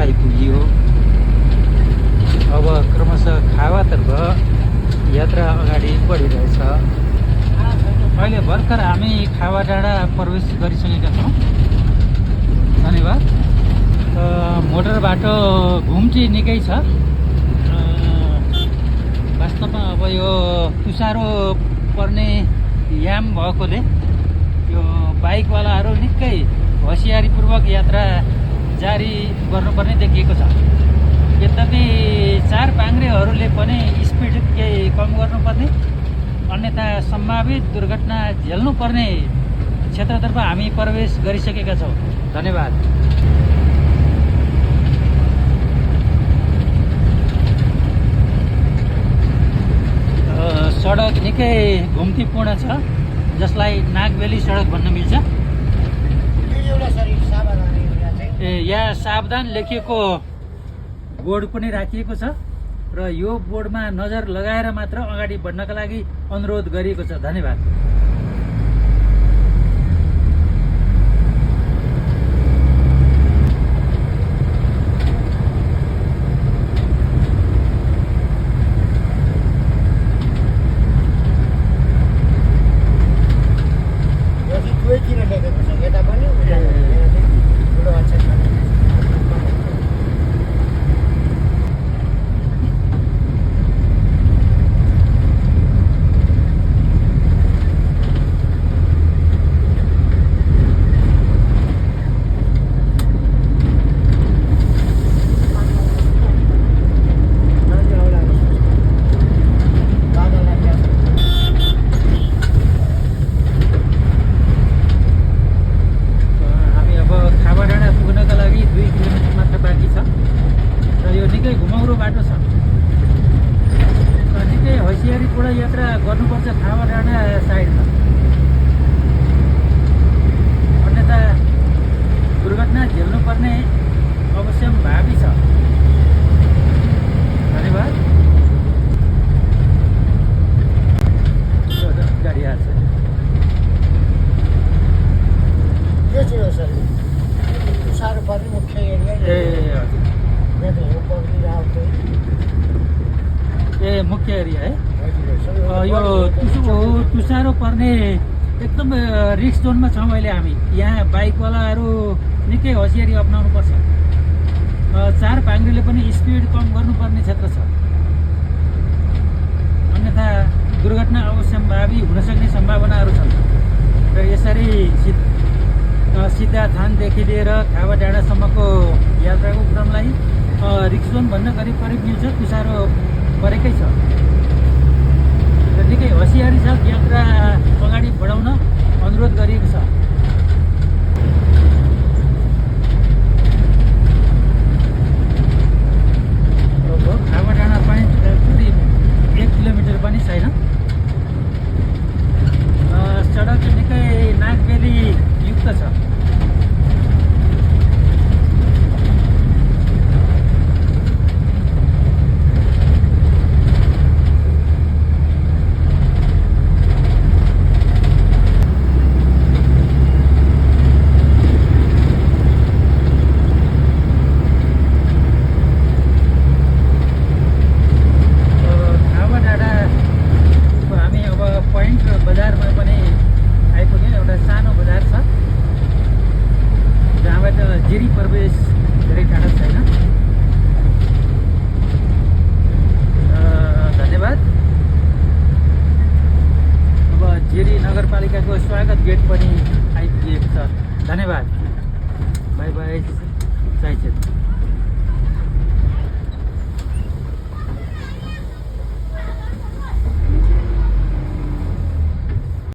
आइपुगियो। अब क्रमशः खावातर्फ यात्रा अगाडि बढिरहेछ। अहिले भर्खर हामी खावा डाँडा प्रवेश गरिसकेका छौँ। धन्यवाद। मोटर बाटो घुम्ती निकै छ। वास्तवमा अब यो तुसारो पर्ने याम भएकोले यो बाइकवालाहरू निकै होसियारीपूर्वक यात्रा जारी गर्नुपर्ने देखिएको छ। यद्यपि चार पाङ्ग्रेहरूले पनि स्पिड केही कम गर्नुपर्ने, अन्यथा सम्भावित दुर्घटना झेल्नुपर्ने क्षेत्रतर्फ हामी प्रवेश गरिसकेका छौँ। धन्यवाद। सडक निकै घुम्तीपूर्ण छ, जसलाई नागबेली सडक भन्न मिल्छ। यहाँ सावधान लेखिएको बोर्ड पनि राखिएको छ र यो बोर्डमा नजर लगाएर मात्र अगाडि बढ्नका लागि अनुरोध गरिएको छ। धन्यवाद। यात्रा गर्नुपर्छ खावा डाँडा साइडमा, अन्यथा दुर्घटना झेल्नुपर्ने अवश्यम्भावी छ। धन्यवाद। गाडी आएको छ। के चाहिँ हो सर? साह्रो पर्ने मुख्य एरिया। ए मुख्य एरिया है। यो तुसारो पर्ने एकदम रिस्क जोनमा छौँ अहिले हामी। यहाँ बाइकवालाहरू निकै होसियारी अप्नाउनु पर्छ। चार पाङ्ग्रेले पनि स्पिड कम गर्नुपर्ने क्षेत्र छ, अन्यथा दुर्घटना अवश्यम्भावी हुन सक्ने सम्भावनाहरू छन्। र यसरी सिद्धा थानदेखि लिएर खावा डाँडासम्मको यात्राको क्रमलाई रिस्क जोन भन्न करिब मिल्छ। तुसारो परेकै छ र निकै होसियारी साथ यात्रा अगाडि बढाउन अनुरोध गरिएको छ। खावा डाँडा पनि करिब 1 किलोमिटर पनि छैन। सडक निकै नागबेली युक्त छ। बजारमा पनि आइपुग्यो। एउटा सानो बजार छ जहाँबाट जिरी प्रवेश धेरै टाढा छैन। धन्यवाद। अब जिरी नगरपालिकाको स्वागत गेट पनि आइपुगेको छ। धन्यवाद। By by. जय